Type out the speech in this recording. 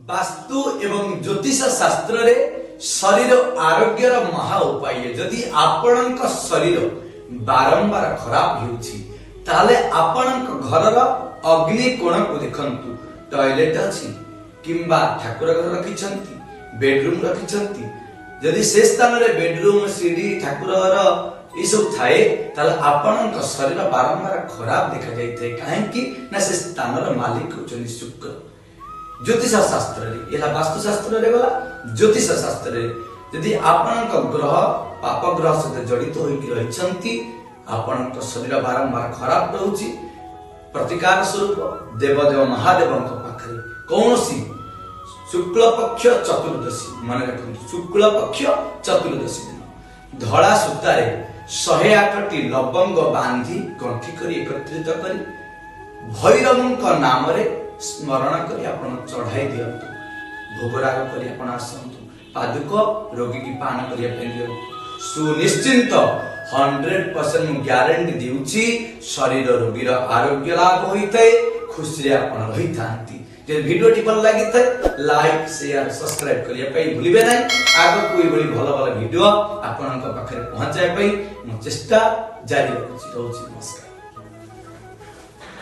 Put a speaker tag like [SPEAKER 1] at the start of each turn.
[SPEAKER 1] ବାସ୍ତୁ ଏବଂ ଜ୍ୟୋତିଷ ଶାସ୍ତ୍ରରେ ଶରୀର ଆରୋଗ୍ୟର ମହା ଉପାୟ। ଯଦି ଆପଣଙ୍କ ଶରୀର ବାରମ୍ବାର ଖରାପ ହେଉଛି, ତାହେଲେ ଆପଣଙ୍କ ଘରର ଅଗ୍ନି କୋଣକୁ ଦେଖନ୍ତୁ। ଟଏଲେଟ ଅଛି କିମ୍ବା ଠାକୁର ଘର ରଖିଛନ୍ତି, ବେଡରୁମ ରଖିଛନ୍ତି, ଯଦି ସେ ସ୍ଥାନରେ ବେଡରୁମ, ସିଡି, ଠାକୁର ଘର ଏସବୁ ଥାଏ, ତାହେଲେ ଆପଣଙ୍କ ଶରୀର ବାରମ୍ବାର ଖରାପ ଦେଖାଯାଇଥାଏ। କାହିଁକି ନା ସେ ସ୍ଥାନର ମାଲିକ ହେଉଛନ୍ତି ଶୁକ୍ର। ଜ୍ୟୋତିଷ ଶାସ୍ତ୍ରରେ ଏହା, ବାସ୍ତୁଶାସ୍ତ୍ରରେ ଗଲା। ଜ୍ୟୋତିଷ ଶାସ୍ତ୍ରରେ ଯଦି ଆପଣଙ୍କ ଗ୍ରହ ପାପ ଗ୍ରହ ସହିତ ଜଡ଼ିତ ହୋଇକି ରହିଛନ୍ତି, ଆପଣଙ୍କ ଶରୀର ବାରମ୍ବାର ଖରାପ ରହୁଛି, ପ୍ରତିକାର ସ୍ୱରୂପ ଦେବଦେବ ମହାଦେବଙ୍କ ପାଖରେ କୌଣସି ଶୁକ୍ଳ ପକ୍ଷ ଚତୁର୍ଦ୍ଦଶୀ, ମନେ ରଖନ୍ତୁ, ଶୁକ୍ଳ ପକ୍ଷ ଚତୁର୍ଦ୍ଦଶୀ ଦିନ ଧଳା ସୂତାରେ 108ଟି ଲବଙ୍ଗ ବାନ୍ଧି, ଗଣ୍ଠି କରି, ଏକତ୍ରିତ କରି ଭୈରବଙ୍କ ନାମରେ ସ୍ମରଣ କରି ଆପଣ ଚଢାଇ ଦିଅନ୍ତୁ। ଭୋଗରାଗ କରି ଆପଣ ଆସନ୍ତୁ, ପାଦୁକ ରୋଗୀକି ପାନ କରିବା ପାଇଁ ଦିଅନ୍ତୁ। ସୁନିଶ୍ଚିନ୍ତ 100% ମୁଁ ଗ୍ୟାରେଣ୍ଟି ଦେଉଛି, ଶରୀର ରୋଗୀର ଆରୋଗ୍ୟ ଲାଭ ହୋଇଥାଏ, ଖୁସିରେ ଆପଣ ରହିଥାନ୍ତି। ଯଦି ଭିଡ଼ିଓଟି ଭଲ ଲାଗିଥାଏ, ଲାଇକ୍, ସେୟାର, ସବସ୍କ୍ରାଇବ କରିବା ପାଇଁ ଭୁଲିବେ ନାହିଁ। ଆଗକୁ ଏଭଳି ଭଲ ଭଲ ଭିଡ଼ିଓ ଆପଣଙ୍କ ପାଖରେ ପହଞ୍ଚାଇବା ପାଇଁ ମୁଁ ଚେଷ୍ଟା ଜାରି ରଖୁଛି। ରହୁଛି, ନମସ୍କାର।